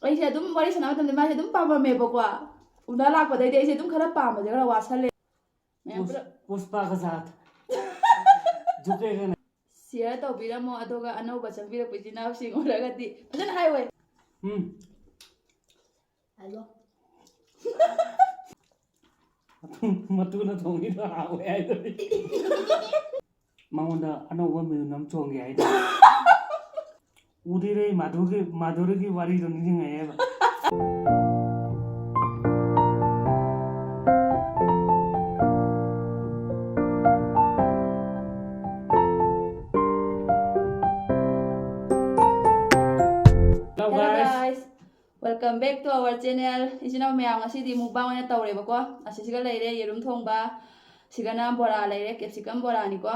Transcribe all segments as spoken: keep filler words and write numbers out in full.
ꯑꯩꯁꯦ ꯑꯗꯨꯝ ꯋꯥꯔꯤ ꯁꯥꯟꯅꯕ ꯃꯇꯝꯗ ꯃꯥꯁꯦ ꯑꯗꯨꯝ ꯄꯥꯝꯃꯝꯃꯦꯕꯀꯣ꯫ ꯎꯅ ꯂꯥꯛꯄꯗꯩꯗꯤ ꯑꯩꯁꯦ ꯑꯗꯨꯝ ꯈꯔ ꯄꯥꯝꯕꯁꯦ ꯈꯔ ꯋꯥꯠꯁꯜꯂꯦ꯫ ꯃꯌꯥꯝ ꯄꯨꯁ-, ꯄꯨꯂꯞ ꯄꯨꯁꯄꯥꯒ ꯁꯥꯠ ꯖꯨꯀꯦꯒꯅ꯫ Share ꯇꯧꯕꯤꯔꯝꯃꯣ, ꯑꯗꯨꯒ ꯑꯅꯧꯕ ꯆꯪꯕꯤꯔꯛꯄ ꯏꯆꯤꯟ ꯏꯅꯥꯎꯁꯤꯡ ꯑꯣꯏꯔꯒꯗꯤ ꯐꯖꯅ ꯍꯥꯏꯌꯣꯏ꯫ ꯎꯝ꯫ ꯍꯜꯂꯣ꯫ ꯃꯇꯨꯅ ꯊꯣꯡꯉꯤꯗꯣ ꯍꯥꯎꯋꯦ ꯍꯥꯏꯗꯨꯗꯤ꯫ ꯃꯉꯣꯟꯗ ꯑꯅꯧꯕ ꯃꯌꯨꯝ ꯑꯃ ꯆꯣꯡꯒꯦ ꯍꯥꯏꯗꯣ꯫ ꯎꯗꯤꯔꯦ ꯃꯥꯙꯨꯒꯤ, ꯃꯥꯙꯨꯔꯤꯒꯤ ꯋꯥꯔꯤꯗꯣ ꯅꯤꯡꯁꯤꯡꯉꯛꯑꯦꯕ꯫ Hello, hello guys. Guys. Welcome back to our channel. ꯏꯆꯤꯟ ꯏꯅꯥꯎ ꯃꯌꯥꯝ, ꯉꯁꯤꯗꯤ mukbang ꯑꯣꯏꯅ ꯇꯧꯔꯦꯕꯀꯣ꯫ ꯑꯁꯤꯁꯤꯒ ꯂꯩꯔꯦ ꯌꯦꯔꯨꯝ ꯊꯣꯡꯕ, ꯁꯤꯒꯅ ꯕꯣꯔꯥ ꯂꯩꯔꯦ, capsicum ꯕꯣꯔꯥꯅꯤꯀꯣ꯫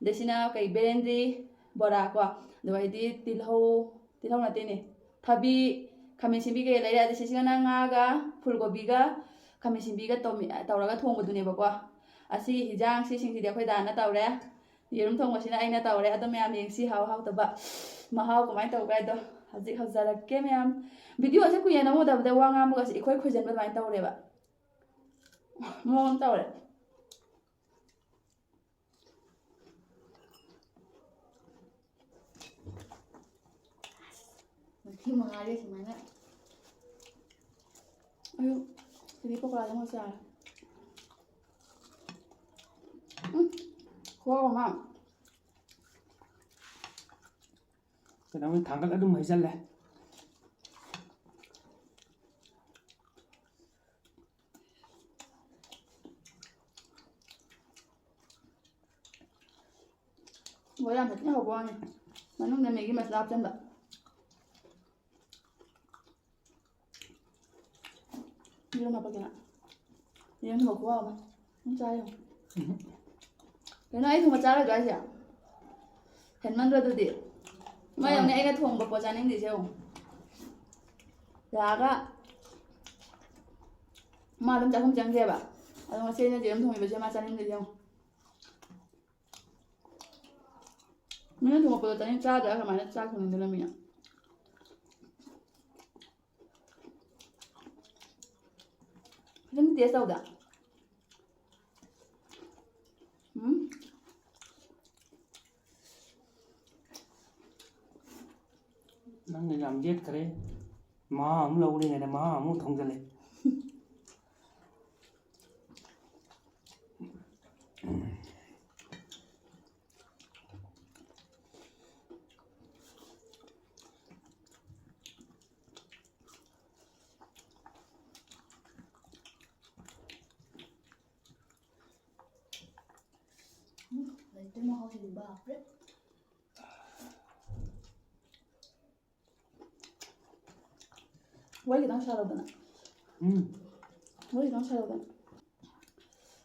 ꯑꯗꯩ ꯁꯤꯅ ꯀꯩ, ꯕꯦꯂꯦꯟꯗ꯭ꯔꯤ ꯕꯣꯔꯥꯀꯣ꯫ ꯑꯗꯨꯒ ꯍꯥꯏꯗꯤ ꯇꯤꯜꯍꯧ, ꯇꯤꯜꯍꯧ ꯅꯠꯇꯦꯅꯦ, ꯊꯕꯤ, ꯈꯥꯃꯦꯟ ꯑꯁꯤꯟꯕꯤ ꯀꯩ ꯂꯩꯔꯦ꯫ ꯑꯗꯩ ꯁꯤꯁꯤꯒꯅ ꯉꯥꯒ ꯐꯨꯜ ꯀꯣꯕꯤꯒ ꯈꯥꯃꯦꯟ ꯑꯁꯤꯟꯕꯤꯒ ꯇꯧꯔꯒ ꯊꯣꯡꯕꯗꯨꯅꯦꯕꯀꯣ꯫ ꯑꯁꯤꯒꯤ ꯍꯤꯟꯖꯥꯡ ꯁꯤꯁꯤꯡꯁꯤꯗꯤ ꯑꯩꯈꯣꯏ ꯗꯥꯅ ꯇꯧꯔꯦ꯫ ꯌꯦꯔꯨꯝ ꯊꯣꯡꯕꯁꯤꯅ ꯑꯩꯅ ꯇꯧꯔꯦ꯫ ꯑꯗꯣ ꯃꯌꯥꯝ ꯌꯦꯡꯁꯤ ꯍꯥꯎ ꯍꯥꯎꯇꯕ, ꯃꯍꯥꯎ ꯀꯃꯥꯏꯅ ꯇꯧꯕ꯭ꯔꯥ ꯍꯥꯏꯗꯣ ꯍꯧꯖꯤꯛ ꯍꯧꯖꯔꯛꯀꯦ ꯃꯌꯥꯝ꯫ Video ꯁꯦ ꯀꯨꯏꯅ ꯅꯝꯃꯨꯗꯕꯗ ꯋꯥ ꯉꯥꯡꯕꯒꯁꯦ ꯏꯈꯣꯏ ꯈꯣꯏꯖꯟꯕ ꯑꯗꯨꯃꯥꯏꯅ ꯇꯧꯔꯦꯕ꯫ ꯃꯑꯣꯡ ꯑꯃ ꯇꯧꯔꯦ꯫ ꯃꯊꯤ ꯃꯉꯥꯁꯦ ꯁꯨꯃꯥꯏꯅ꯫ ꯑꯌꯨꯛ ꯁꯤꯗꯤ ꯄꯀꯣꯔꯥꯁꯦ ꯑꯃꯨꯛ ꯆꯥꯔꯦ꯫ ꯎꯝ, ꯈꯨꯍꯥꯎ ꯑꯃ꯫ ꯀꯩꯅꯣꯝ ꯊꯥꯡꯒꯠꯂ ꯑꯗꯨꯝ ꯍꯩꯖꯜꯂꯦ꯫ ꯕꯣꯔꯥ ꯌꯥꯝ ꯊꯤꯅ ꯍꯧꯕ ꯋꯥꯅꯤ꯫ ꯃꯅꯨꯡꯗ ꯃꯦꯒꯤ ꯃꯁꯂꯥ ꯍꯥꯞꯆꯟꯕ꯫ ꯌꯦꯔꯨꯝ ꯍꯥꯞꯄꯛꯀꯦꯔꯥ? ꯌꯦꯔꯨꯝ ꯊꯣꯡꯕ ꯈꯨꯍꯥꯎ ꯑꯃ꯫ ꯑꯗꯨꯝ ꯆꯥ ꯌꯦꯡꯉꯨ꯫ ꯎꯝ꯫ ꯀꯩꯅꯣ, ꯑꯩ ꯊꯣꯡꯕ ꯆꯥꯔꯣꯏꯗ꯭ꯔꯣ ꯍꯥꯏꯁꯦ? ꯍꯦꯟꯃꯟꯗ꯭ꯔꯣ ꯑꯗꯨꯗꯤ? ꯃꯥ ꯌꯦꯡꯉꯨꯅꯦ, ꯑꯩꯅ ꯊꯣꯡꯕ ꯄꯣꯠ ꯆꯥꯅꯤꯡꯗ꯭ꯔꯤꯁꯦ ꯌꯦꯡꯉꯨ꯫ ꯂꯥꯛꯑꯒ ꯃꯥ ꯑꯗꯨꯝ ꯆꯥꯛꯈꯨꯝ ꯆꯪꯈ꯭ꯔꯦꯕ꯫ ꯑꯗꯣ ꯉꯁꯤ ꯑꯩꯅ ꯌꯦꯔꯨꯝ ꯊꯣꯡꯕꯤꯕꯁꯦ ꯃꯥ ꯆꯥꯅꯤꯡꯗ꯭ꯔꯤꯁꯦ ꯌꯦꯡꯉꯨ꯫ ꯃꯤꯅ ꯊꯣꯡꯉꯛꯄꯗꯣ ꯆꯥꯅꯤꯡ ꯆꯥꯗ꯭ꯔꯥ? ꯀꯃꯥꯏꯅ ꯆꯥꯛ ꯊꯣꯡꯅꯤꯡꯗꯣꯏꯅꯣ ꯃꯤꯅ? ꯐꯖꯅ ꯇꯦꯁ ꯇꯧꯗ꯫ ꯎꯝ꯫ ꯅꯪꯅ ꯌꯥꯝ ꯌꯦꯠꯈ꯭ꯔꯦ꯫ ꯃꯍꯥ ꯑꯃꯨꯛ ꯂꯧꯔꯤꯉꯩꯗ ꯃꯍꯥ ꯑꯃꯨꯛ ꯊꯣꯡꯖꯜꯂꯦ꯫ ꯎꯝ, ꯂꯩꯇꯦ ꯃꯍꯥꯎꯁꯤꯗꯤ ꯕꯥꯞꯔꯦ꯫ ꯋꯥꯔꯤ ꯈꯤꯇꯪ ꯁꯥꯔꯧꯗꯅ꯫ ꯎꯝ꯫ ꯋꯥꯔꯤ ꯈꯤꯇꯪ ꯁꯥꯔꯧꯗꯅ꯫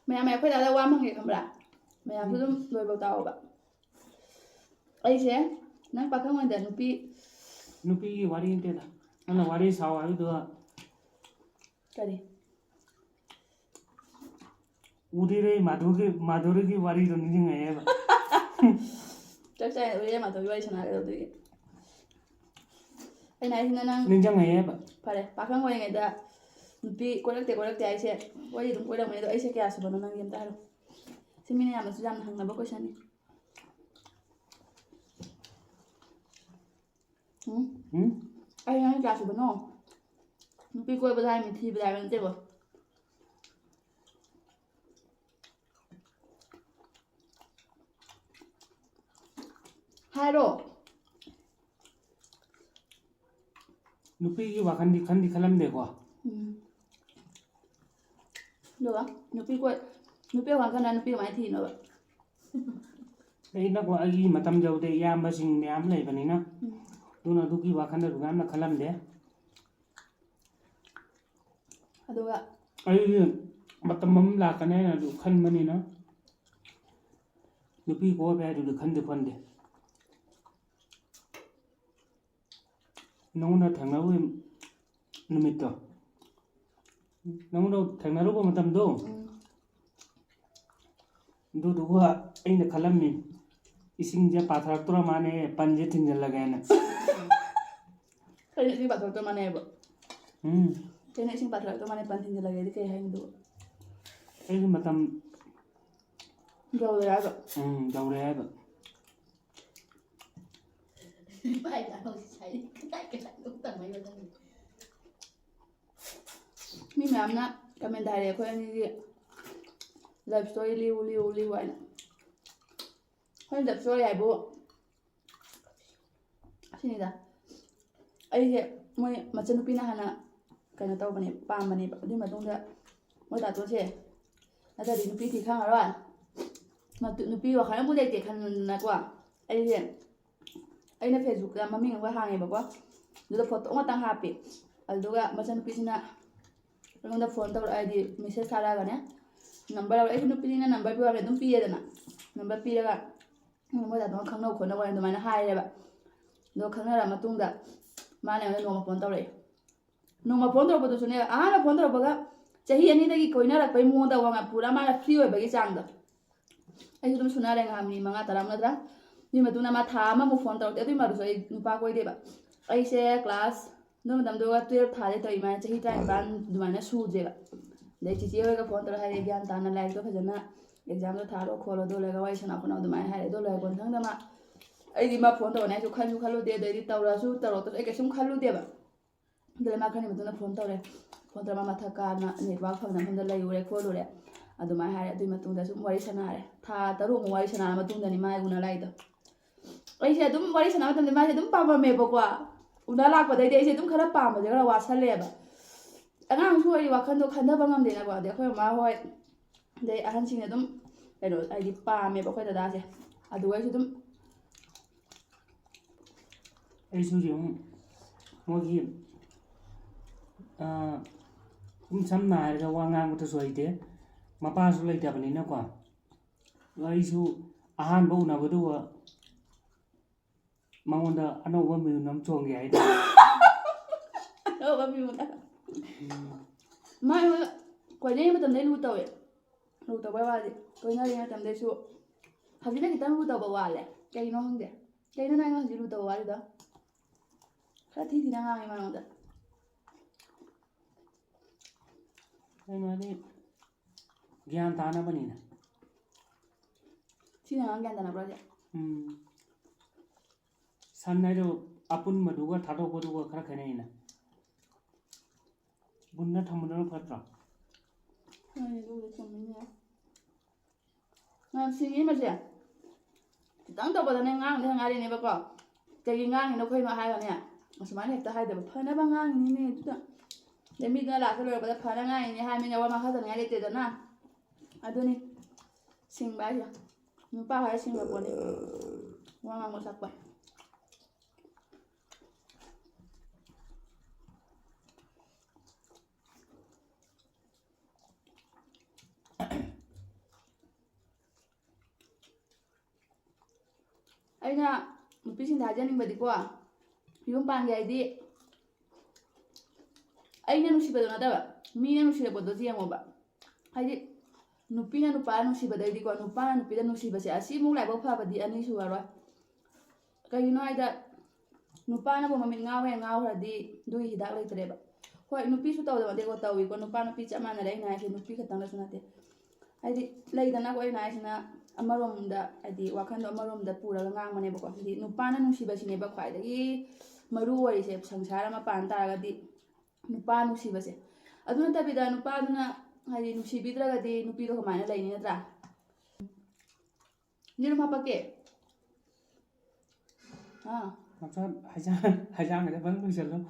ꯃꯌꯥꯝ, ꯑꯩꯈꯣꯏ ꯗꯥꯗ ꯋꯥ ꯑꯃ ꯍꯪꯒꯦ ꯈꯪꯕ꯭ꯔꯥ? ꯃꯌꯥꯝꯁꯨ ꯑꯗꯨꯝ ꯂꯣꯏꯕꯧ ꯇꯥꯎꯑꯣꯕ꯫ ꯑꯩꯁꯦ ꯅꯪ ꯄꯥꯈꯪ ꯑꯣꯏꯅ ꯅꯨꯄꯤ ꯅꯨꯄꯤꯒꯤ ꯋꯥꯔꯤ ꯅꯠꯇꯦꯗ꯫ ꯅꯪꯅ ꯋꯥꯔꯤ ꯁꯥꯎ ꯍꯥꯏꯕꯗꯨꯗ ꯀꯔꯤ? ꯎꯔꯤꯔꯩ ꯃꯥꯙꯨꯒꯤ, ꯃꯥꯙꯨꯔꯤꯒꯤ ꯋꯥꯔꯤꯗꯣ ꯅꯤꯡꯁꯤꯡꯉꯛꯑꯦꯕ꯫ ꯆꯞ ꯆꯥꯏ, ꯎꯔꯤꯔꯩ ꯃꯥꯙꯨꯔꯤꯒꯤ ꯋꯥꯔꯤ ꯁꯥꯟꯅꯒꯗꯧꯗꯨꯒꯤ꯫ ꯑꯩꯅ ꯍꯥꯏꯁꯤꯅ ꯅꯪ ꯅꯤꯡꯁꯤꯡꯉꯛꯑꯦꯕ꯫ ꯐꯔꯦ, ꯄꯥꯈꯪ ꯑꯣꯏꯔꯤꯉꯩꯗ ꯅꯨꯄꯤ ꯀꯣꯏꯔꯛꯇꯦ, ꯀꯣꯏꯔꯛꯇꯦ ꯍꯥꯏꯁꯦ, ꯋꯥꯔꯤ ꯑꯗꯨꯝ ꯀꯣꯏꯔꯛꯄꯅꯦ, ꯑꯗꯣ ꯑꯩꯁꯦ ꯀꯌꯥ ꯁꯨꯕꯅꯣ ꯅꯪꯒꯤ ꯑꯝꯇ ꯍꯥꯏꯔꯣ꯫ ꯁꯤ ꯃꯤꯅ ꯌꯥꯝꯅꯁꯨ ꯌꯥꯝꯅ ꯍꯪꯅꯕ ꯀꯣꯏꯁꯟꯅꯤ꯫ ꯎꯝ? ꯎꯝ? ꯑꯩ ꯅꯪ ꯀꯌꯥ ꯁꯨꯕꯅꯣ? ꯅꯨꯄꯤ ꯀꯣꯏꯕꯗ ꯍꯥꯏꯕꯅꯤ, ꯊꯤꯕꯗ ꯍꯥꯏꯕ ꯅꯠꯇꯦꯀꯣ꯫ ꯍꯥꯏꯔꯣ꯫ ꯅꯨꯄꯤꯒꯤ ꯋꯥꯈꯜꯗꯤ ꯈꯟꯗꯤ ꯈꯜꯂꯝꯗꯦꯀꯣ꯫ ꯎꯝ꯫ ꯑꯗꯨꯒ ꯅꯨꯄꯤ ꯀꯣꯏ-, ꯅꯨꯄꯤ ꯋꯥꯈꯜ ꯈꯟꯗ ꯅꯨꯄꯤ ꯀꯃꯥꯏꯅ ꯊꯤꯅꯣꯕ? ꯑꯩꯅꯀꯣ, ꯑꯩꯒꯤ ꯃꯇꯝ ꯌꯧꯗꯦ, ꯏꯌꯥꯝꯕꯁꯤꯡ ꯃꯌꯥꯝ ꯂꯩꯕꯅꯤꯅ꯫ ꯎꯝ꯫ ꯑꯗꯨꯅ ꯑꯗꯨꯒꯤ ꯋꯥꯈꯜꯗ ꯑꯗꯨꯛ ꯌꯥꯝꯅ ꯈꯜꯂꯝꯗꯦ꯫ ꯑꯗꯨꯒ ꯑꯩꯒꯤ ꯃꯇꯝ ꯑꯃ ꯂꯥꯛꯀꯅꯤ ꯍꯥꯏꯅ ꯑꯗꯨ ꯈꯟꯕꯅꯤꯅ, ꯅꯨꯄꯤ ꯀꯣꯏꯕ ꯍꯥꯏꯗꯨꯗꯤ ꯈꯟꯗꯤ ꯈꯟꯗꯦ꯫ ꯅꯉꯣꯟꯗ ꯊꯦꯡꯅꯔꯨꯕ ꯅꯨꯃꯤꯠꯇꯣ, ꯅꯉꯣꯟꯗ ꯊꯦꯡꯅꯔꯨꯕ ꯃꯇꯝꯗꯣ, ꯎꯝ꯫ ꯑꯗꯨꯗꯨꯒ ꯑꯩꯅ ꯈꯜꯂꯝꯃꯤ, ꯏꯁꯤꯡꯁꯦ ꯄꯥꯊꯔꯛꯇꯣꯔ ꯃꯥꯅꯦ, ꯄꯟꯁꯦ ꯊꯤꯡꯖꯤꯜꯂꯒꯦꯅ꯫ ꯀꯩꯅꯣ ꯏꯁꯤꯡ ꯄꯥꯊꯔꯛꯇꯣꯔ ꯃꯥꯅꯦ ꯍꯥꯏꯕꯣ? ꯎꯝ꯫ ꯀꯩꯅꯣ ꯏꯁꯤꯡ ꯄꯥꯊꯔꯛꯇꯧ ꯃꯥꯅꯦ, ꯄꯟ ꯊꯤꯟꯖꯤꯜꯂꯒꯦꯗꯤ ꯀꯩ ꯍꯥꯏꯅꯣ? ꯑꯩꯒꯤ ꯃꯇꯝ ꯌꯧꯔꯦ ꯍꯥꯏꯕ꯫ ꯎꯝ ꯌꯧꯔꯦ ꯍꯥꯏꯕ꯫ ꯃꯤ ꯃꯌꯥꯝꯅ ꯀꯃꯦꯟꯗ ꯍꯥꯏꯔꯛꯑꯦ, ꯑꯩꯈꯣꯏ ꯑꯅꯤꯒꯤ ꯂꯞ ꯁ꯭ꯇꯣꯔꯤ ꯂꯤꯌꯨ ꯂꯤꯌꯨ ꯂꯤꯌꯨ ꯍꯥꯏꯅ꯫ ꯑꯩꯈꯣꯏ ꯂꯞ ꯁ꯭ꯇꯣꯔꯤ ꯍꯥꯏꯕꯨ ꯑꯁꯤꯅꯤꯗ, ꯑꯩꯁꯦ ꯃꯣꯏ ꯃꯆꯟꯅꯨꯄꯤꯅ ꯍꯥꯟꯅ ꯀꯩꯅꯣ ꯇꯧꯕꯅꯦ, ꯄꯥꯝꯕꯅꯦꯕ꯫ ꯑꯗꯨꯒꯤ ꯃꯇꯨꯡꯗ ꯃꯣꯏ ꯗꯥꯇꯣꯟꯁꯦ ꯅꯠꯇ꯭ꯔꯗꯤ ꯅꯨꯄꯤ ꯊꯤ ꯈꯪꯉꯔꯣꯏ, ꯃꯇꯨ- ꯅꯨꯄꯤ ꯋꯥꯈꯜ ꯑꯃꯨꯛ ꯂꯩꯇꯦ ꯈꯟꯗꯅꯀꯣ, ꯑꯩꯁꯦ ꯑꯩꯅ ꯐꯦꯁꯕꯨꯛꯇ ꯃꯃꯤꯡ ꯑꯃ ꯍꯥꯡꯉꯦꯕꯀꯣ, ꯑꯗꯨꯗ ꯐꯣꯇꯣ ꯉꯥꯛꯇꯪ ꯍꯥꯞꯄꯦ꯫ ꯑꯗꯨꯗꯨꯒ ꯃꯆꯟꯅꯨꯄꯤꯁꯤꯅ ꯑꯩꯉꯣꯟꯗ ꯐꯣꯟ ꯇꯧꯔꯛꯑꯦ, ꯍꯥꯏꯗꯤ ꯃꯦꯁꯦꯖ ꯊꯥꯔꯛꯑꯒꯅꯦ, ꯅꯝꯕꯔ ꯂꯧꯔꯦ꯫ ꯑꯩꯁꯨ ꯅꯨꯄꯤꯅꯤꯅ ꯅꯝꯕꯔ ꯄꯤꯌꯣ ꯍꯥꯏꯕꯗ ꯑꯗꯨꯝ ꯄꯤꯌꯦꯗꯅ, ꯅꯝꯕꯔ ꯄꯤꯔꯒ ꯃꯣꯏ ꯗꯥꯗꯣꯅ ꯈꯪꯅꯧ ꯈꯣꯠꯅꯧ ꯍꯥꯏꯅ ꯑꯗꯨꯃꯥꯏꯅ ꯍꯥꯏꯔꯦꯕ꯫ ꯑꯗꯣ ꯈꯪꯅꯔ ꯃꯇꯨꯡꯗ ꯃꯥꯅ ꯑꯩꯉꯣꯟꯗ ꯅꯣꯡꯃ ꯐꯣꯟ ꯇꯧꯔꯛꯑꯦ꯫ ꯅꯣꯡꯃ ꯐꯣꯟ ꯇꯧꯔꯛꯄꯗꯨꯁꯨꯅꯦ, ꯑꯍꯥꯟꯕ ꯐꯣꯟ ꯇꯧꯔꯛꯄꯒ ꯆꯍꯤ ꯑꯅꯤꯗꯒꯤ ꯀꯣꯏꯅꯔꯛꯄꯩ ꯃꯑꯣꯡꯗ ꯋꯥ ꯉꯥꯡ-, ꯄꯨꯔꯥ ꯃꯥꯅ ꯐ꯭ꯔꯤ ꯑꯣꯏꯕꯒꯤ ꯆꯥꯡꯗꯣ꯫ ꯑꯩꯁꯨ ꯑꯗꯨꯝ ꯁꯨꯅꯔꯦ ꯉꯥꯏꯍꯥꯛ ꯃꯤꯅꯤꯠ ꯃꯉꯥ ꯇꯔꯥ ꯅꯠꯇ꯭ꯔꯥ? ꯑꯗꯨꯒꯤ ꯃꯇꯨꯡꯗ ꯃꯥ ꯊꯥ ꯑꯃꯃꯨꯛ ꯐꯣꯟ ꯇꯧꯔꯛꯇꯦ꯫ ꯑꯗꯨꯒꯤ ꯃꯔꯨꯁꯨ ꯑꯩ ꯅꯨꯄꯥ ꯀꯣꯏꯗꯦꯕ꯫ ꯑꯩꯁꯦ ꯀ꯭ꯂꯥꯁ, ꯑꯗꯨ ꯃꯇꯝꯗꯨꯒ ꯇꯨꯌꯦꯜꯞ ꯊꯥꯗꯦ ꯇꯧꯔꯤ, ꯃꯥꯅ ꯆꯍꯤ ꯇꯔꯥꯅꯤꯄꯥꯟ ꯑꯗꯨꯃꯥꯏꯅ ꯁꯨꯗ꯭ꯔꯦꯕ꯫ ꯑꯗꯩ ꯆꯤꯆꯦ ꯍꯣꯏꯒ ꯐꯣꯟ ꯇꯧꯔ ꯍꯥꯏꯔꯦ, ꯒ꯭ꯌꯥꯟ ꯇꯥꯅ ꯂꯥꯏꯔꯤꯛꯇꯣ ꯐꯖꯅ, ꯑꯦꯛꯖꯥꯝꯗꯣ ꯊꯥꯔꯣ ꯈꯣꯠꯂꯣ, ꯑꯗꯨ ꯂꯣꯏꯔꯒ ꯋꯥꯔꯤ ꯁꯥꯟꯅ ꯈꯣꯠꯅꯧ ꯑꯗꯨꯃꯥꯏꯅ ꯍꯥꯏꯔꯦ꯫ ꯑꯗꯨ ꯂꯣꯏꯔ ꯃꯊꯪꯗ ꯃꯥ, ꯑꯩꯗꯤ ꯃꯥ ꯐꯣꯟ ꯇꯧꯔꯛꯑꯅꯤ ꯍꯥꯏꯁꯨ ꯈꯟꯁꯨ ꯈꯜꯂꯨꯗꯦ, ꯑꯗꯩꯗꯤ ꯇꯧꯔꯛꯑꯁꯨ ꯇꯧꯔꯛꯇ꯭ꯔꯁꯨ ꯑꯩ ꯀꯩꯁꯨꯝ ꯈꯜꯂꯨꯗꯦꯕ꯫ ꯑꯗꯨꯗ ꯃꯥ ꯈꯔꯅꯤ ꯃꯇꯨꯡꯗ ꯐꯣꯟ ꯇꯧꯔꯦ꯫ ꯐꯣꯟ ꯇꯧꯔ ꯃꯥ ꯃꯊꯛ ꯀꯥꯅ ꯅꯦꯠꯋꯥꯛ ꯐꯪꯅ ꯃꯐꯝꯗ ꯂꯩꯔꯨꯔꯦ ꯈꯣꯠꯂꯨꯔꯦ ꯑꯗꯨꯃꯥꯏꯅ ꯍꯥꯏꯔꯦ꯫ ꯑꯗꯨꯒꯤ ꯃꯇꯨꯡꯗ ꯁꯨꯝ ꯋꯥꯔꯤ ꯁꯥꯟꯅꯔꯦ꯫ ꯊꯥ ꯇꯔꯨꯛꯃꯨꯛ ꯋꯥꯔꯤ ꯁꯥꯟꯅꯔ ꯃꯇꯨꯡꯗꯅꯤ ꯃꯥ ꯑꯩ ꯎꯅ ꯂꯥꯛꯏꯗꯣ꯫ ꯑꯩꯁꯦ ꯑꯗꯨꯝ ꯋꯥꯔꯤ ꯁꯥꯟꯅꯕ ꯃꯇꯝꯗ ꯃꯥꯁꯦ ꯑꯗꯨꯝ ꯄꯥꯝꯃꯝꯃꯦꯕꯀꯣ꯫ ꯎꯅ ꯂꯥꯛꯄꯗꯩꯗꯤ ꯑꯩꯁꯦ ꯑꯗꯨꯝ ꯈꯔ ꯄꯥꯝꯕꯁꯦ ꯈꯔ ꯋꯥꯠꯁꯜꯂꯦꯕ꯫ ꯑꯉꯥꯡꯁꯨ ꯑꯣꯏꯔꯤ, ꯋꯥꯈꯜꯗꯣ ꯈꯟꯊꯕ ꯉꯝꯗꯦꯅꯀꯣ꯫ ꯑꯗꯩ ꯑꯩꯈꯣꯏ ꯃꯃꯥ ꯍꯣꯏ, ꯑꯗꯩ ꯑꯍꯟꯁꯤꯡꯅ ꯑꯗꯨꯝ ꯀꯩꯅꯣ ꯍꯥꯏꯗꯤ ꯄꯥꯝꯃꯦꯕ ꯑꯩꯈꯣꯏ ꯗꯗꯥꯁꯦ꯫ ꯑꯗꯨꯒ ꯑꯩꯁꯨ ꯑꯗꯨꯝ ꯑꯩꯁꯨ ꯌꯦꯡꯉꯨ, ꯃꯣꯏꯒꯤ ꯑꯥ, ꯁꯨꯝ ꯁꯝꯅ ꯍꯥꯏꯔꯒ ꯋꯥ ꯉꯥꯡꯕꯗꯁꯨ ꯍꯩꯇꯦ, ꯃꯄꯥꯁꯨ ꯂꯩꯇꯕꯅꯤꯅꯀꯣ꯫ ꯑꯩꯁꯨ ꯑꯍꯥꯟꯕ ꯎꯅꯕꯗꯨꯒ ꯃꯉꯣꯟꯗ ꯑꯅꯧꯕ ꯃꯤꯍꯨꯟ ꯑꯃ ꯆꯣꯡꯒꯦ ꯍꯥꯏꯇꯥꯔꯦ꯫ ꯑꯅꯧꯕ ꯃꯤꯍꯨꯟ꯫ ꯃꯥ ꯑꯩꯉꯣꯟꯗ ꯀꯣꯏꯅꯔꯤ ꯃꯇꯝꯗꯩ ꯂꯨ ꯇꯧꯋꯦ꯫ ꯂꯨ ꯇꯧꯕꯩ ꯋꯥꯗꯤ, ꯀꯣꯏꯅꯔꯤ ꯃꯇꯝꯗꯩꯁꯨ꯫ ꯍꯧꯖꯤꯛꯅ ꯈꯤꯇꯪ ꯂꯨ ꯇꯧꯕ ꯋꯥꯠꯂꯦ, ꯀꯩꯒꯤꯅꯣ ꯈꯪꯗꯦ꯫ ꯀꯩꯅꯣ ꯅꯪ ꯍꯧꯖꯤꯛ ꯂꯨ ꯇꯧꯕ ꯋꯥꯠꯂꯤꯗꯣ? ꯈꯔ ꯊꯤ ꯊꯤꯅ ꯉꯥꯡꯉꯦ ꯃꯉꯣꯟꯗ꯫ ꯀꯩꯅꯣ ꯍꯥꯏꯗꯤ, ꯒ꯭ꯌꯥꯟ ꯇꯥꯅꯕꯅꯤꯅ꯫ ꯁꯤꯅ ꯑꯉꯥꯡ ꯒ꯭ꯌꯥꯟ ꯇꯥꯅꯕ꯭ꯔꯣ ꯍꯥꯏꯁꯦ? ꯎꯝ꯫ ꯁꯟ ꯍꯥꯏꯗꯣ ꯑꯄꯨꯟꯕꯗꯨꯒ ꯊꯥꯗꯣꯛꯄꯗꯨꯒ ꯈꯔ ꯈꯦꯠꯅꯩꯅ꯫ ꯃꯨꯟꯅ ꯊꯝꯕꯗꯨꯅ ꯐꯠꯇ꯭ꯔꯣ? ꯍꯣꯏꯅꯦ, ꯑꯗꯨꯕꯨꯗꯤ ꯆꯨꯝꯃꯤꯅꯦ꯫ ꯌꯥꯝ ꯁꯤꯡꯉꯤ ꯃꯁꯦ꯫ ꯈꯤꯇꯪ ꯇꯧꯕꯗꯅꯦ ꯉꯥꯡꯗ ꯉꯥꯏꯔꯤꯅꯦꯕꯀꯣ꯫ ꯀꯩꯒꯤ ꯉꯥꯡꯉꯤꯅꯣ ꯑꯩꯈꯣꯏꯅꯣ ꯍꯥꯏꯔꯒꯅꯦ, ꯑꯁꯨꯃꯥꯏꯅ ꯍꯦꯛꯇ ꯍꯥꯏꯗꯕ, ꯐꯅꯕ ꯉꯥꯡꯉꯤꯅꯤꯅꯦ ꯑꯗꯨꯗ꯫ ꯑꯗꯩ ꯃꯤꯗꯨꯅ ꯂꯥꯛꯄ ꯂꯣꯏꯔꯛꯄꯗ ꯐꯅ ꯉꯥꯡꯉꯤꯅꯦ ꯍꯥꯏꯔꯃꯤꯅ ꯋꯥ ꯃꯈꯥ ꯇꯥꯅꯤꯡꯉꯥꯏ ꯂꯩꯇꯦꯗꯅ꯫ ꯑꯗꯨꯅꯤ ꯁꯤꯡꯕ ꯍꯥꯏꯁꯦ꯫ ꯅꯨꯄꯥ ꯍꯥꯏꯔ ꯁꯤꯡꯕ ꯄꯣꯠꯅꯤ꯫ ꯋꯥ ꯉꯥꯡꯕ ꯁꯛꯄ꯫ ꯑꯩꯅ ꯅꯨꯄꯤꯁꯤꯡꯗ ꯍꯥꯏꯖꯅꯤꯡꯕꯗꯤꯀꯣ, ꯌꯨꯝ ꯄꯥꯟꯒꯦ ꯍꯥꯏꯗꯤ ꯑꯩꯅ ꯅꯨꯡꯁꯤꯕꯗꯣ ꯅꯠꯇꯕ, ꯃꯤꯅ ꯅꯨꯡꯁꯤꯔꯛꯄꯗꯣ ꯌꯦꯡꯉꯣꯕ꯫ ꯍꯥꯏꯗꯤ ꯅꯨꯄꯤꯅ ꯅꯨꯄꯥ ꯅꯨꯡꯁꯤꯕꯗꯩꯗꯤꯀꯣ, ꯅꯨꯄꯥꯅ ꯅꯨꯄꯤꯗ ꯅꯨꯡꯁꯤꯕꯁꯦ ꯑꯁꯤꯃꯨꯛ ꯂꯥꯏꯕꯛ ꯐꯕꯗꯤ ꯑꯅꯤ ꯁꯨꯔꯔꯣꯏ꯫ ꯀꯩꯒꯤꯅꯣ ꯍꯥꯏꯗ, ꯅꯨꯄꯥꯅꯕꯨ ꯃꯃꯤꯠ ꯉꯥꯎꯋꯦ ꯉꯥꯎꯈ꯭ꯔꯗꯤ ꯑꯗꯨꯒꯤ ꯍꯤꯗꯥꯛ ꯂꯩꯇ꯭ꯔꯦꯕ꯫ ꯍꯣꯏ, ꯅꯨꯄꯤꯁꯨ ꯇꯧꯗꯕ ꯅꯠꯇꯦꯀꯣ, ꯇꯧꯏꯀꯣ, ꯅꯨꯄꯥ ꯅꯨꯄꯤ ꯆꯞ ꯃꯥꯟꯅꯔꯦ꯫ ꯑꯩꯅ ꯍꯥꯏꯁꯦ ꯅꯨꯄꯤ ꯈꯛꯇꯪꯗꯁꯨ ꯅꯠꯇꯦ꯫ ꯍꯥꯏꯗꯤ ꯂꯩꯗꯅꯀꯣ, ꯑꯩꯅ ꯍꯥꯏꯁꯤꯅ ꯑꯃꯔꯣꯝꯗ, ꯍꯥꯏꯗꯤ ꯋꯥꯈꯜꯗꯣ ꯑꯃꯔꯣꯝꯗ ꯄꯨꯔꯒ ꯉꯥꯡꯕꯅꯦꯕꯀꯣ꯫ ꯍꯥꯏꯗꯤ ꯅꯨꯄꯥꯅ ꯅꯨꯡꯁꯤꯕꯁꯤꯅꯦꯕ ꯈ꯭ꯋꯥꯏꯗꯒꯤ ꯃꯔꯨ ꯑꯣꯏꯔꯤꯁꯦ, ꯁꯪꯁꯥꯔ ꯑꯃ ꯄꯥꯟ ꯇꯥꯔꯒꯗꯤ ꯅꯨꯄꯥ ꯅꯨꯡꯁꯤꯕꯁꯦ꯫ ꯑꯗꯨ ꯅꯠꯇꯕꯤꯗ ꯅꯨꯄꯥꯗꯨꯅ ꯍꯥꯏꯗꯤ ꯅꯨꯡꯁꯤꯕꯤꯗ꯭ꯔꯒꯗꯤ ꯅꯨꯄꯤꯗꯣ ꯀꯃꯥꯏꯅ ꯂꯩꯅꯤ, ꯅꯠꯇ꯭ꯔꯥ? ꯌꯦꯔꯨꯝ ꯍꯥꯄꯛꯀꯦ꯫ ꯑꯥ꯫ ꯃꯆꯥ ꯍꯩꯖꯥꯡ, ꯍꯩꯖꯥꯡꯒꯗ ꯐꯖꯅ ꯂꯣꯏꯁꯜꯂꯣ꯫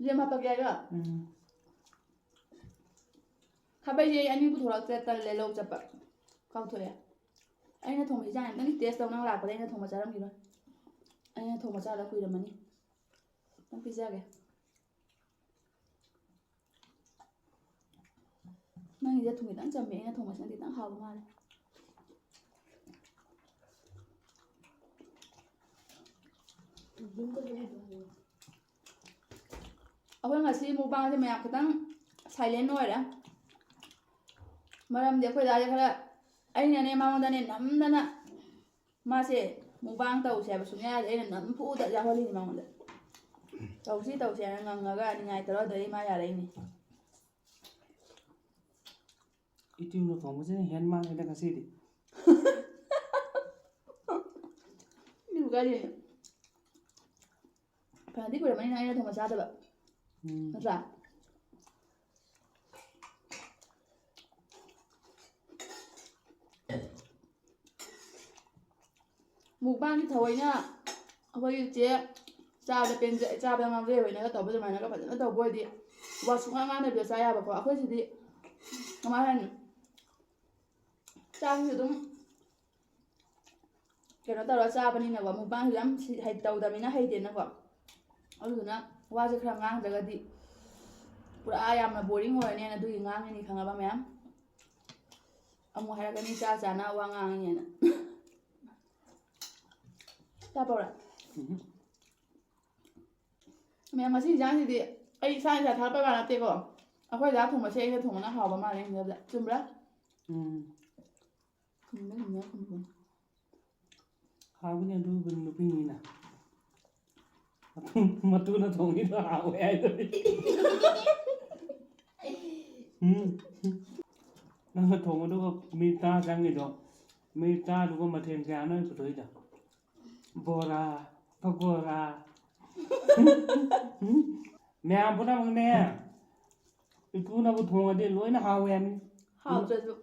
ꯌꯦꯔꯨꯝ ꯍꯥꯄꯛꯀꯦ ꯍꯥꯏꯔꯣ? ꯎꯝ꯫ ꯈꯥꯕꯩꯁꯦ ꯑꯩ ꯑꯅꯤ ꯄꯨꯊꯣꯔꯛꯇ꯭ꯔꯦ, ꯇꯜꯂꯦ ꯂꯧ ꯆꯠꯄ꯫ ꯀꯥꯎꯊꯣꯛꯑꯦ꯫ ꯑꯩꯅ ꯊꯣꯡꯕ ꯍꯤꯟꯖꯥꯡ ꯑꯝꯇꯪ taste ꯇꯧ, ꯅꯪ ꯂꯥꯛꯄꯗ ꯑꯩꯅ ꯊꯣꯡꯕ ꯆꯥꯔꯝꯈꯤꯔꯣꯏ꯫ ꯑꯩꯅ ꯊꯣꯡꯕ ꯆꯥꯗ ꯀꯨꯏꯔꯝꯃꯅꯤ꯫ ꯅꯪ ꯄꯤꯖꯒꯦ꯫ ꯅꯪꯒꯤꯁꯦ ꯊꯨꯝ ꯈꯤꯇꯪ ꯆꯝꯃꯦ, ꯑꯩꯅ ꯊꯣꯡꯕꯁꯤꯅ ꯈꯤꯇꯪ ꯍꯥꯎꯕ ꯃꯥꯜꯂꯦ꯫ ꯑꯩꯈꯣꯏ ꯉꯁꯤ mukbangꯁꯦ ꯃꯌꯥꯝ ꯈꯤꯇꯪ silent ꯑꯣꯏꯔꯦ꯫ ꯃꯔꯝꯗꯤ ꯑꯩꯈꯣꯏ ꯗꯥꯁꯦ ꯈꯔ, ꯑꯩꯅꯅꯦ ꯃꯉꯣꯟꯗꯅꯦ ꯅꯝꯗꯅ, ꯃꯥꯁꯦ mukbang ꯇꯧꯁꯦ ꯍꯥꯏꯕ ꯁꯨꯡꯌꯥ ꯌꯥꯗꯦ꯫ ꯑꯩꯅ ꯅꯝꯐꯨꯗ ꯌꯥꯎꯍꯜꯂꯤꯅꯤ ꯃꯉꯣꯟꯗ꯫ ꯇꯧꯁꯤ ꯇꯧꯁꯤ ꯍꯥꯏꯅ ꯉꯪꯉꯒ ꯅꯤꯡꯉꯥꯏ ꯇꯧꯔ ꯑꯗꯩ ꯃꯥ ꯌꯥꯔꯛꯏꯅꯤ꯫ ꯏꯇꯤꯎꯅ ꯊꯣꯡꯕꯁꯤꯅ ꯍꯦꯟ ꯃꯥꯡꯉꯦꯗ ꯉꯁꯤꯗꯤ꯫ ꯃꯤꯕꯨ ꯀꯥꯏꯗꯦꯅꯦ꯫ ꯐꯅꯗꯤ ꯀꯨꯏꯔꯝꯃꯅꯤꯅ ꯑꯩꯅ ꯊꯣꯡꯕ ꯆꯥꯗꯕ꯫ ꯎꯝ꯫ ꯅꯠꯇ꯭ꯔꯥ? ꯃꯨꯛꯕꯥꯡꯒꯤ ꯊꯑꯣꯏꯅ ꯑꯩꯈꯣꯏꯒꯤ ꯆꯦ ꯆꯥꯕꯗ ꯄꯦꯟꯖ ꯆꯥꯕꯗ ꯉꯥꯎꯖꯩ ꯍꯣꯏꯅꯒ ꯇꯧꯕ ꯑꯗꯨꯃꯥꯏꯅꯒ ꯐꯖꯅ ꯇꯧꯕ ꯑꯣꯏꯗꯤ ꯋꯥ ꯁꯨꯡꯉꯥꯡ ꯉꯥꯡꯗꯕꯤꯗ ꯆꯥ ꯌꯥꯕꯀꯣ꯫ ꯑꯩꯈꯣꯏ ꯁꯤꯗꯤ ꯀꯃꯥꯏ ꯍꯥꯏꯅꯤ? ꯆꯥꯛꯁꯤꯁꯨ ꯑꯗꯨꯝ ꯀꯩꯅꯣ ꯇꯧꯔ ꯆꯥꯕꯅꯤꯅꯀꯣ, ꯃꯨꯛꯕꯥꯡꯁꯨ ꯌꯥꯝ ꯁꯤ-, ꯍꯩ-, ꯇꯧꯗꯕꯅꯤꯅ ꯍꯩꯇꯦꯅꯀꯣ꯫ ꯑꯗꯨꯗꯨꯅ ꯋꯥꯁꯦ ꯈꯔ ꯉꯥꯡꯗ꯭ꯔꯒꯗꯤ ꯄꯨꯔꯥ ꯌꯥꯝꯅ ꯕꯣꯔꯤꯡ ꯑꯣꯏꯔꯅꯦꯅ ꯑꯗꯨꯒꯤ ꯉꯥꯡꯉꯤꯅꯤ, ꯈꯪꯉꯕ ꯃꯌꯥꯝ? ꯑꯃꯨꯛ ꯍꯥꯏꯔꯛꯀꯅꯤ ꯆꯥ ꯆꯥꯅ ꯋꯥ ꯉꯥꯡꯉꯤꯅꯦꯅ꯫ ꯆꯥ ꯄꯧꯔꯥ? ꯎꯝ꯫ ꯃꯌꯥꯝ, ꯉꯁꯤ ꯏꯟꯖꯥꯡꯁꯤꯗꯤ ꯑꯩ ꯏꯁꯥ ꯏꯁꯥ ꯊꯥꯒꯠꯄꯩ ꯋꯥ ꯅꯠꯇꯦꯀꯣ, ꯑꯩꯈꯣꯏ ꯗꯥ ꯊꯣꯡꯕꯁꯦ ꯑꯩꯅ ꯊꯣꯡꯕꯅ ꯍꯥꯎꯕ ꯃꯥꯜꯂꯦ ꯈꯟꯕꯗ꯫ ꯆꯨꯝꯕ꯭ꯔꯥ? ꯎꯝ꯫ ꯆꯨꯝꯕ꯭ꯔꯥ, ꯆꯨꯝꯕ꯭ꯔꯥ, ꯆꯨꯝꯕ꯭ꯔꯥ? ꯍꯥꯎꯕꯅꯦ ꯑꯗꯨꯕꯨ ꯅꯨꯄꯤꯅꯤꯅ꯫ ꯃꯇꯨ-, ꯃꯇꯨꯅ ꯊꯣꯡꯉꯤꯗꯣ ꯍꯥꯎꯋꯦ ꯍꯥꯏꯗꯨꯗꯤ꯫ ꯎꯝ꯫ ꯅꯪꯅ ꯊꯣꯡꯕꯗꯨꯒ ꯃꯤ ꯇꯔꯥ ꯆꯪꯉꯤꯗꯣ, ꯃꯤ ꯇꯔꯥꯗꯨꯒ ꯃꯊꯦꯜ ꯀꯌꯥꯅꯣ ꯄꯨꯊꯣꯛꯏꯗꯣ? ꯕꯣꯔꯥ, ꯄꯀꯣꯔꯥ꯫ ꯃꯌꯥꯝ ꯄꯨꯝꯅꯃꯛꯅꯦ, ꯏꯄꯨꯅꯕꯨ ꯊꯣꯡꯉꯗꯤ ꯂꯣꯏꯅ ꯍꯥꯎꯋꯦ ꯍꯥꯏꯕꯅꯤ꯫ ꯍꯥꯎꯇ꯭ꯔꯁꯨ꯫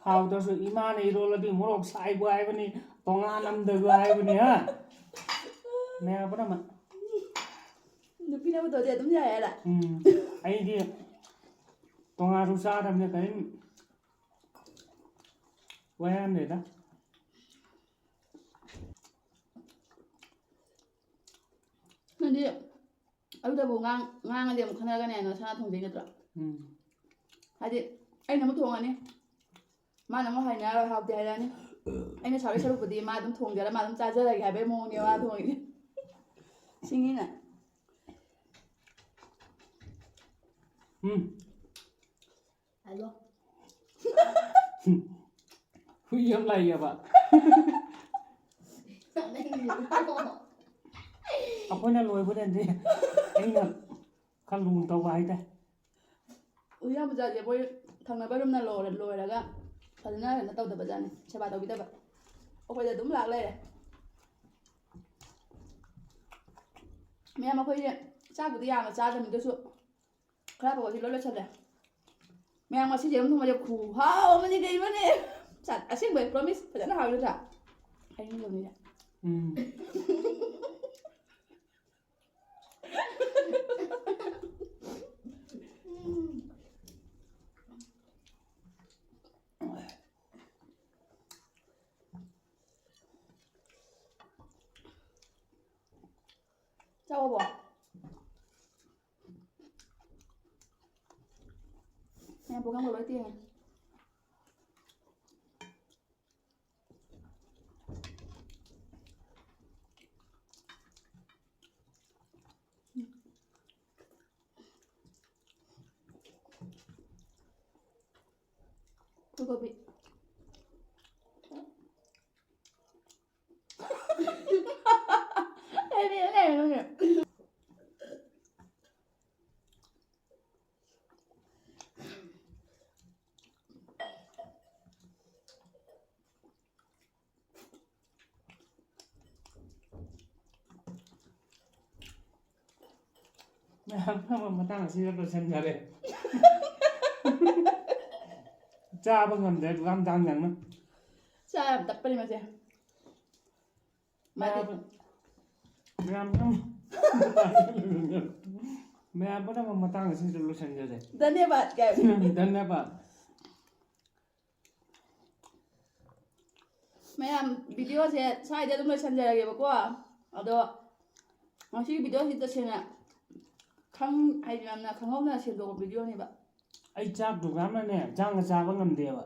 ꯍꯥꯎꯇ꯭ꯔꯁꯨ ꯏꯃꯥꯅ ꯏꯔꯣꯜꯂꯗꯤ ꯃꯣꯔꯣꯛ ꯁꯥꯏꯕꯨ ꯍꯥꯏꯕꯅꯤ, ꯇꯣꯉꯥꯟ ꯑꯃꯗꯁꯨ ꯍꯥꯏꯕꯅꯤ, ꯍꯥ? ꯃꯌꯥꯝ ꯄꯨꯝꯅꯃꯛ꯫ ꯅꯨꯄꯤꯅꯕꯨ ꯇꯧꯔꯗꯤ ꯑꯗꯨꯝ ꯌꯥꯏ ꯍꯥꯏꯔ? ꯎꯝ, ꯑꯩꯗꯤ ꯇꯣꯉꯥꯟꯁꯨ ꯆꯥꯗꯕꯅꯤꯅ ꯀꯔꯤꯝ ꯋꯥ ꯌꯥꯝꯗꯦꯗ꯫ ꯅꯪꯗꯤ ꯑꯗꯨꯗꯕꯨ ꯉꯥꯡ-, ꯉꯥꯡꯉꯗꯤ ꯑꯃꯨꯛ ꯈꯟꯅꯔꯒꯅꯦ ꯅꯁꯥꯅ ꯊꯣꯡꯖꯩ ꯅꯠꯇ꯭ꯔꯣ? ꯎꯝ꯫ ꯍꯥꯏꯗꯤ ꯑꯩꯅ ꯑꯃꯨꯛ ꯊꯣꯡꯉꯅꯤ, ꯃꯥꯅ ꯑꯃꯨꯛ ꯍꯩꯅꯔꯣꯏ, ꯍꯥꯎꯇꯦ ꯍꯥꯏꯔꯛꯑꯅꯤ꯫ ꯑꯩꯅ ꯁꯥꯎꯔꯤ ꯁꯔꯨꯛꯄꯨꯗꯤ ꯃꯥ ꯑꯗꯨꯝ ꯊꯣꯡꯖꯔ ꯃꯥ ꯑꯗꯨꯝ ꯆꯥꯖꯔꯒꯦ ꯍꯥꯏꯕꯒꯤ ꯃꯑꯣꯡꯅꯦ ꯃꯥ ꯊꯣꯡꯉꯤꯁꯦ꯫ ꯁꯤꯡꯉꯤꯅ꯫ ꯎꯝ꯫ ꯍꯜꯂꯣ꯫ ꯍꯨꯏ ꯑꯃ ꯂꯥꯛꯏꯌꯦꯕ꯫ ꯑꯩꯈꯣꯏꯅ ꯂꯣꯏꯕꯅꯗꯤ ꯑꯩꯅ ꯈꯔ ꯂꯨꯅ ꯇꯧꯕ ꯍꯥꯏꯇꯥꯔꯦ꯫ ꯎꯌꯥꯝ ꯖꯥꯠꯁꯦ ꯃꯣꯏ ꯊꯪꯅꯕ ꯔꯨꯝꯅ ꯂꯣꯏꯔ-, ꯂꯣꯏꯔꯒ ꯐꯖꯅ ꯀꯩꯅꯣ ꯇꯧꯗꯕ ꯖꯥꯠꯅꯤ, ꯁꯦꯕꯥ ꯇꯧꯕꯤꯗꯕ꯫ ꯑꯩꯈꯣꯏꯗ ꯑꯗꯨꯝ ꯂꯥꯛ ꯂꯩꯔꯦ꯫ ꯃꯌꯥꯝ ꯑꯩꯈꯣꯏꯁꯦ ꯆꯥꯛꯄꯨꯗꯤ ꯌꯥꯝꯅ ꯆꯥꯗꯕꯅꯤ, ꯑꯗꯨꯁꯨ ꯈꯔ ꯐꯕꯗꯤ ꯂꯣꯏ ꯂꯣꯏꯁꯜꯂꯦ꯫ ꯃꯌꯥꯝ ꯉꯁꯤ ꯌꯦꯔꯨꯝ ꯊꯣꯡꯕꯁꯦ ꯈꯨꯍꯥꯎ ꯑꯃꯅꯤ ꯀꯩꯅꯣꯅꯦ꯫ ꯆꯥ-, ꯑꯁꯦꯡꯕꯩ promise ꯐꯖꯅ ꯍꯥꯎꯋꯤ ꯅꯠꯇ꯭ꯔꯥ? ꯑꯩ ꯌꯦꯔꯨꯝꯁꯦ꯫ ꯎꯝ꯫ ꯆꯥꯎꯕꯣ? ꯃꯌꯥꯝ ꯄꯨꯈꯝꯒ ꯂꯣꯏ ꯇꯦꯡꯉꯦ꯫ ꯐꯨꯜꯀꯣꯕꯤ꯫ ꯃꯌꯥꯝ ꯐꯝꯕ ꯃꯇꯥꯡ ꯑꯁꯤꯗ ꯂꯣꯏꯁꯤꯟꯖꯔꯦ꯫ ꯆꯥꯕ ꯉꯝꯗ꯭ꯔꯦ, ꯗꯨꯀꯥꯟ ꯇꯥꯡ ꯌꯥꯝꯅ꯫ ꯆꯥ ꯌꯥꯝ ꯇꯞꯄꯅꯤ ꯃꯁꯦ꯫ ꯃꯥꯗꯤ ꯃꯌꯥꯝ, ꯃꯌꯥꯝ ꯄꯨꯝꯅꯃꯛ, ꯃꯌꯥꯝ ꯄꯨꯝꯅꯃꯛ ꯃꯇꯥꯡ ꯑꯁꯤꯗ ꯂꯣꯏꯁꯤꯟꯖꯔꯦ꯫ ꯙꯟꯌꯕꯥꯗ ꯀꯥꯏ꯫ ꯙꯟꯌꯕꯥꯗ꯫ ꯃꯌꯥꯝ, videoꯁꯦ ꯁ꯭ꯋꯥꯏꯗ ꯑꯗꯨꯝ ꯂꯣꯏꯁꯤꯟꯖꯔꯒꯦꯕꯀꯣ꯫ ꯑꯗꯣ ꯉꯁꯤꯒꯤ videoꯁꯤ ꯇꯁꯦꯡꯅ ꯈꯪ-, ꯍꯥꯏꯗꯤ ꯌꯥꯝꯅ ꯈꯪꯍꯧꯗꯅ ꯁꯦꯝꯗꯣꯛꯄ videoꯅꯦꯕ꯫ ꯑꯩ ꯆꯥꯛ ꯗꯨꯀꯥꯟꯅꯅꯦ, ꯆꯥꯛꯒ ꯆꯥꯕ ꯉꯝꯗꯦꯕ꯫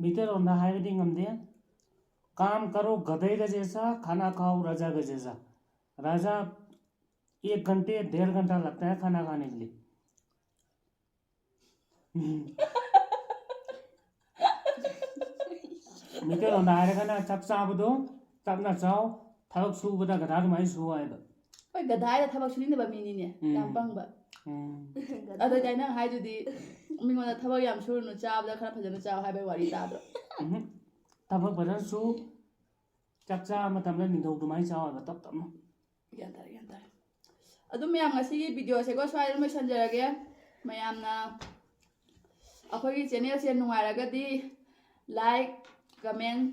ꯃꯩꯇꯩꯂꯣꯟꯗ ꯍꯥꯏꯕꯗꯤ ꯉꯝꯗꯦ꯫ काम करो गधे के जैसा, खाना खाओ राजा के जैसा। राजा एक घंटे, डेढ़ घंटा लगता है खाना खाने के लिए। ꯎꯝ꯫ ꯃꯩꯇꯩꯂꯣꯟꯗ ꯍꯥꯏꯔꯒꯅ ꯆꯥꯛ ꯆꯥꯕꯗꯣ ꯇꯞꯅ ꯆꯥꯎ, ꯊꯕꯛ ꯁꯨꯕꯗ ꯒꯙꯥ ꯑꯗꯨꯃꯥꯏꯅ ꯁꯨ ꯍꯥꯏꯕ꯫ ꯍꯣꯏ, ꯒꯙꯥꯏꯗ ꯊꯕꯛ ꯁꯨꯅꯤꯡꯗꯕ ꯃꯤꯅꯤꯅꯦ꯫ ꯎꯝ꯫ ꯌꯥꯝ ꯄꯪꯕ꯫ ꯎꯝ꯫ ꯑꯗꯨꯗꯤ ꯅꯪ ꯍꯥꯏꯗꯨꯗꯤ, ꯃꯤꯉꯣꯟꯗ ꯊꯕꯛ ꯌꯥꯝ ꯁꯨꯔꯨꯅꯨ, ꯆꯥꯕꯗ ꯈꯔ ꯐꯖꯅ ꯆꯥꯎ ꯍꯥꯏꯕꯩ ꯋꯥꯔꯤ ꯇꯥꯗ꯭ꯔꯣ? ꯎꯝ꯫ ꯊꯕꯛ ꯐꯖꯅ ꯁꯨ, ꯆꯥꯛ ꯆꯥꯕ ꯃꯇꯝꯗ ꯅꯤꯡꯊꯧ ꯑꯗꯨꯃꯥꯏꯅ ꯆꯥꯎ ꯍꯥꯏꯕ, ꯇꯞ ꯇꯞꯅ꯫ ꯒ꯭ꯌꯥꯟ ꯇꯥꯔꯦ, ꯒ꯭ꯌꯥꯟ ꯇꯥꯔꯦ꯫ ꯑꯗꯨꯝ ꯃꯌꯥꯝ, ꯉꯁꯤꯒꯤ ꯚꯤꯗꯤꯑꯣꯁꯦꯀꯣ ꯁ꯭ꯋꯥꯏꯗ ꯑꯗꯨꯝ ꯂꯣꯏꯁꯤꯟꯖꯔꯒꯦ꯫ ꯃꯌꯥꯝꯅ ꯑꯩꯈꯣꯏꯒꯤ ꯆꯦꯅꯦꯜꯁꯦ ꯅꯨꯡꯉꯥꯏꯔꯒꯗꯤ like, comment,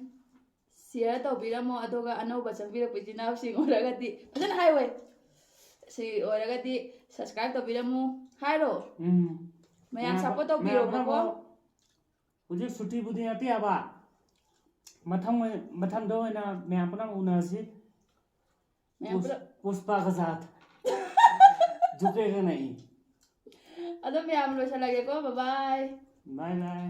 share ꯇꯧꯕꯤꯔꯝꯃꯣ꯫ ꯑꯗꯨꯒ ꯑꯅꯧꯕ ꯆꯪꯕꯤꯔꯛꯄ ꯏꯆꯤꯟ ꯏꯅꯥꯎꯁꯤꯡ ꯑꯣꯏꯔꯒꯗꯤ, ꯐꯖꯅ ꯍꯥꯏꯌꯣꯏ, ꯁꯤ ꯑꯣꯏꯔꯒꯗꯤ subscribe ꯇꯧꯕꯤꯔꯝꯃꯨ ꯍꯥꯏꯔꯣ꯫ ꯎꯝ꯫ ꯃꯌꯥꯝ support ꯃꯌꯥꯝ ꯇꯧꯕꯤꯔꯣꯕꯀꯣ꯫ ꯑꯃ ꯍꯧꯖꯤꯛ ꯁꯨꯇꯤꯕꯨꯗꯤ ꯅꯠꯇꯦ ꯍꯥꯏꯕ꯫ ꯃꯊꯪ ꯑꯣꯏ-, ꯃꯊꯪꯗ ꯑꯣꯏꯅ ꯃꯌꯥꯝ ꯄꯨꯝꯅꯃꯛ ꯎꯅꯔꯁꯤ꯫ ꯃꯌꯥꯝ ꯄꯨꯁ-, ꯄꯨꯂꯞ ꯄꯨꯁꯄꯥ ꯀ ꯁꯥꯊ ꯖꯨꯀꯦꯒ ꯅꯍꯤ꯫ ꯑꯗꯣ ꯃꯌꯥꯝ ꯂꯣꯏꯁꯤꯜꯂꯒꯦꯀꯣ꯫ Bye bye꯫ ꯕꯥꯏ ꯕꯥꯏ꯫